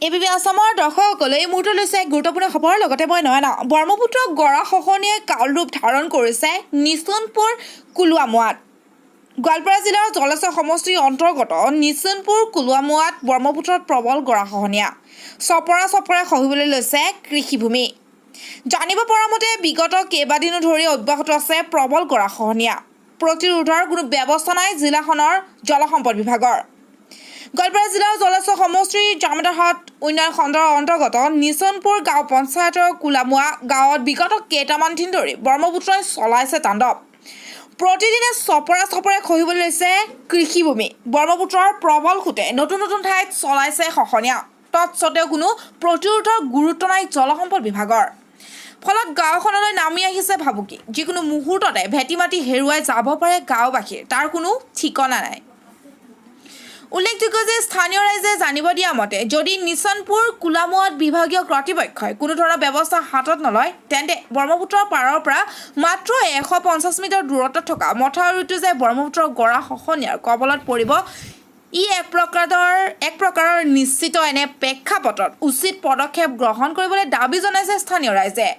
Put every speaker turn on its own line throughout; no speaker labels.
ABP আছামৰ দৰ্শকসকলে এই মুহূৰ্তত লৈছে এক গুৰুত্বপূৰ্ণ খবৰৰ। লগতে মই নয়না। ব্ৰহ্মপুত্ৰ গৰাখহনীয়াই কালৰূপ ধাৰণ কৰিছে নিচনপুৰ কুলুৱামুৱাত। গোৱালপাৰা জিলাৰ জলেশ্বৰ সমষ্টিৰ অন্তৰ্গত নিচনপুৰ কুলুৱামুৱাত ব্ৰহ্মপুত্ৰত প্ৰবল গৰাখহনীয়া। চপৰা চপৰে খহিবলৈ লৈছে কৃষিভূমি। জানিব পৰা মতে, বিগত কেইবাদিনো ধৰি অব্যাহত আছে প্ৰবল গৰাখহনীয়া। প্ৰতিৰোধৰ কোনো ব্যৱস্থা নাই জিলাখনৰ জলসম্পদ বিভাগৰ। গোৱালপাৰা জিলাৰ জলেশ্বৰ সমষ্টিৰ জামদাৰহাট উন্নয়ন খণ্ডৰ অন্তৰ্গত নিচনপুৰ গাঁও পঞ্চায়তৰ কোলামুৱা গাঁৱত বিগত কেইটামান দিন ধৰি ব্ৰহ্মপুত্ৰই চলাইছে তাণ্ডৱ। প্ৰতিদিনে চপৰা চপৰে খহিবলৈ লৈছে কৃষিভূমি। ব্ৰহ্মপুত্ৰৰ প্ৰবল সোঁতে নতুন নতুন ঠাইত চলাইছে খহনীয়া। তৎসত্ত্বেও কোনো প্ৰতিৰোধৰ গুৰুত্ব নাই জলসম্পদ বিভাগৰ। ফলত গাঁওখনলৈ নামি আহিছে ভাবুকি। যিকোনো মুহূৰ্ততে ভেটি মাটি হেৰুৱাই যাব পাৰে গাঁওবাসীৰ, তাৰ কোনো ঠিকনা নাই। উল্লেখযোগ্য যে স্থানীয় ৰাইজে জানিব দিয়া মতে, যদি নিচনপুৰ কোলামুৱাত বিভাগীয় কৰ্তৃপক্ষই কোনো ধৰণৰ ব্যৱস্থা হাতত নলয়, তেন্তে ব্ৰহ্মপুত্ৰৰ পাৰৰ পৰা মাত্ৰ 150 মিটাৰ দূৰত্বত থকা মথাউৰিটো যে ব্ৰহ্মপুত্ৰৰ গৰা খহনীয়াৰ কবলত পৰিব, ই এক প্ৰকাৰৰ নিশ্চিত। এনে প্ৰেক্ষাপটত উচিত পদক্ষেপ গ্ৰহণ কৰিবলৈ দাবী জনাইছে স্থানীয় ৰাইজে।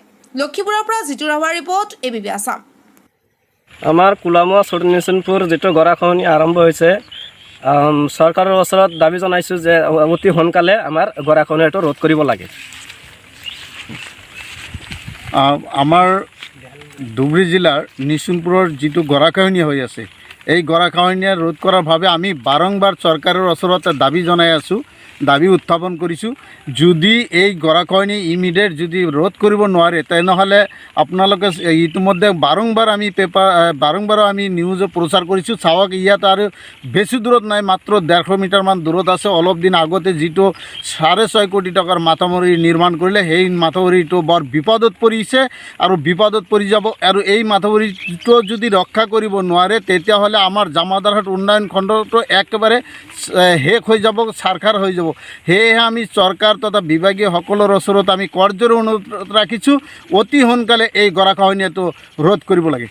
লক্ষীপুৰৰ পৰা জিতু ৰাভাৰ ৰিপৰ্ট, এবিপি আছাম।
আমাৰ কুলামুৱা ছোট নিচনপুৰ যিটো গৰাখহনীয়া আৰম্ভ হৈছে, চৰকাৰৰ ওচৰত দাবী জনাইছোঁ যে অতি সোনকালে আমাৰ গৰাখহনীয়াটো ৰোধ কৰিব লাগে।
আমাৰ ধুবুৰী জিলাৰ নিচুনপুৰৰ যিটো গৰাখহনীয়া হৈ আছে, এই গৰাখহনীয়া ৰোধ কৰাৰ বাবে আমি বাৰম্বাৰ চৰকাৰৰ ওচৰত দাবী জনাই আছোঁ, দাবী উত্থাপন কৰিছোঁ। যদি এই গৰাখহনীয়া ইমিডিয়েট যদি ৰোধ কৰিব নোৱাৰে, তেনেহ'লে আপোনালোকে ইতিমধ্যে বাৰম্বাৰ আমি পেপাৰ, বাৰম্বাৰ আমি নিউজত প্ৰচাৰ কৰিছোঁ। চাওক, ইয়াত আৰু বেছি দূৰত নাই, মাত্ৰ 150 মিটাৰমান দূৰত আছে। অলপ দিন আগতে যিটো 6.5 কোটি টকাৰ মাথাউৰি নিৰ্মাণ কৰিলে, সেই মাথাউৰিটো বৰ বিপদত পৰিছে আৰু বিপদত পৰি যাব। আৰু এই মাথাউৰিটো যদি ৰক্ষা কৰিব নোৱাৰে, তেতিয়াহ'লে আমাৰ জামাদাৰহাট উন্নয়ন খণ্ডটো একেবাৰে শেষ হৈ যাব, ছাৰখাৰ হৈ যাব। সেয়েহে আমি চৰকাৰ তথা বিভাগীয় সকলৰ ওচৰত আমি কৰজোৰে অনুৰোধ ৰাখিছোঁ, অতি সোনকালে এই গৰাখহনীয়াটো ৰোধ কৰিব লাগে।